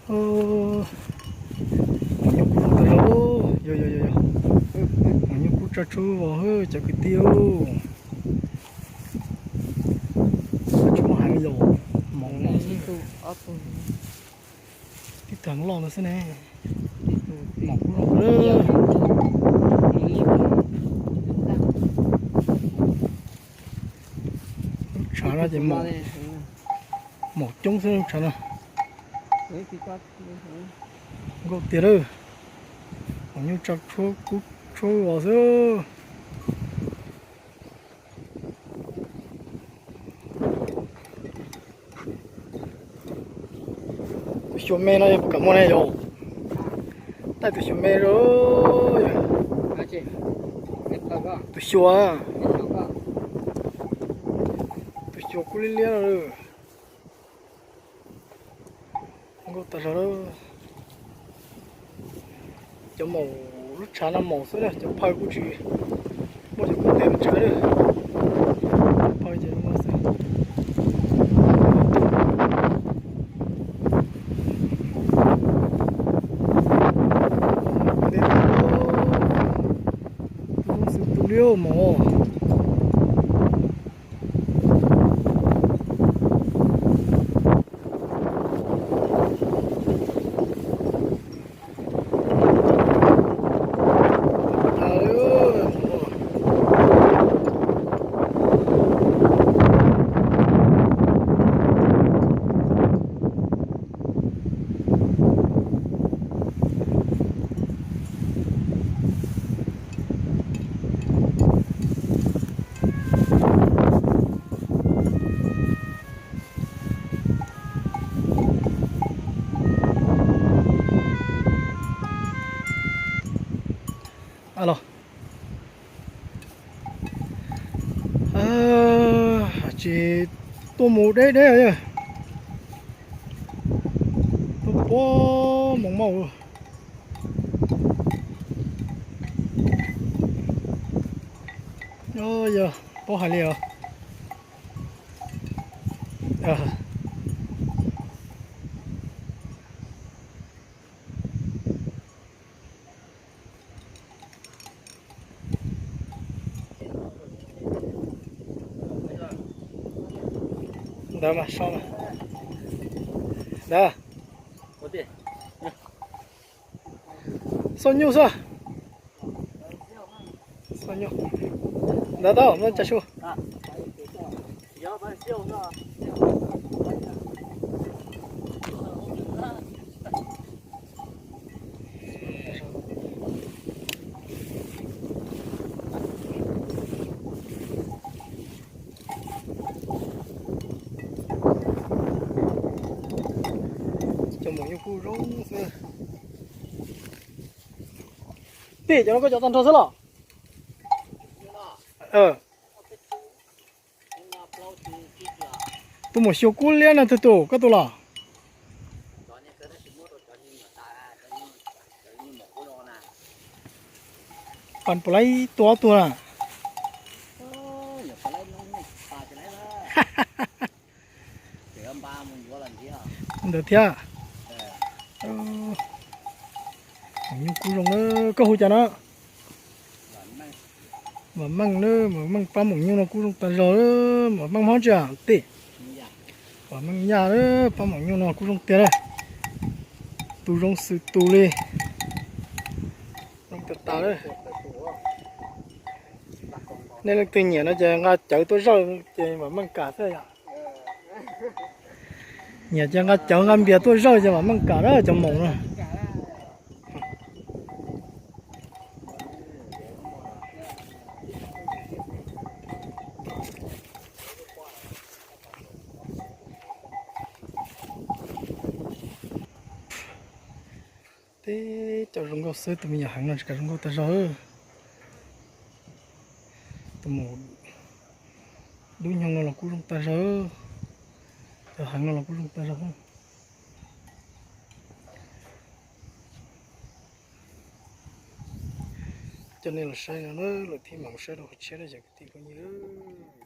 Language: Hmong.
Maum nyuj kub zoo tag zog, yog yog yog yog, maum nyuj kub tsa tshuab vos cov kwv tij. Tsis muaj heev li yog, maum no xwb, tib tug loj ntawd xwb ne. Maum kub zoo. Lub tshav no ces maum coob xwb lub tshav no. Nkauj tiag lawm. Maum nyuj tsa tshuab kub tshuab vos xwb. Tus xyuas me no yog puas kam muaj ne yog? Taij tus xyuas me zoo. Tus xyuas, tus xyuas kub liab liab. Nkauj tag zog lawm. Cov maum lub tshav no maum xwb na, cov phaw kuj tsis muaj cov kub tes tshav li. Phaw ces no xwb. Zoo xwb tus liab maum. Los, ces tuaj mus deb deb, tuaj pab moos maj. Yog paub hais li os. Ntawd mas so mas. Ntawd, xoj nyuj xwb. Xoj nyuj. Ntawd tau, muab tsa su. Cov maum nyuj kub zoo xwb. Tij, cov no koj cov tag nrho xwb los? Tus maum xyuas kub liab no twg tus, koj tus los? Pas puas laib tua ob tug na? Ntawd thiab. Maum nyuj kub zoo na, koj hu cas na? Vam Meej na, Vam Meej pab maum nyuj no kub zoo tag zog, Vam Meej hmoob tsi tij. Vam Meej Yaj, pab maum nyuj no kub zoo tiag na. Tus zoo xwm tus li. Zoo tas tas li. Nej leej twg nyiam no ces nqa cawv tuaj zawj ces Vam Meej kam xwb yom. Nyiam ces nqa cawv nqa npias tuaj zawj ces Vam Meej kam na cov maum no. Teb cov zoo nkauj xwb, tus me nyuam heev no tsis kam zoo nkauj tag zog. Tus maum dub nyoog no los kuj zoo tag zog, cov heev no los kuj zoo tag zog. Coj nej los saib no, lwm thib mam saib rau hauv tsheb na cov kwv tij phooj ywg.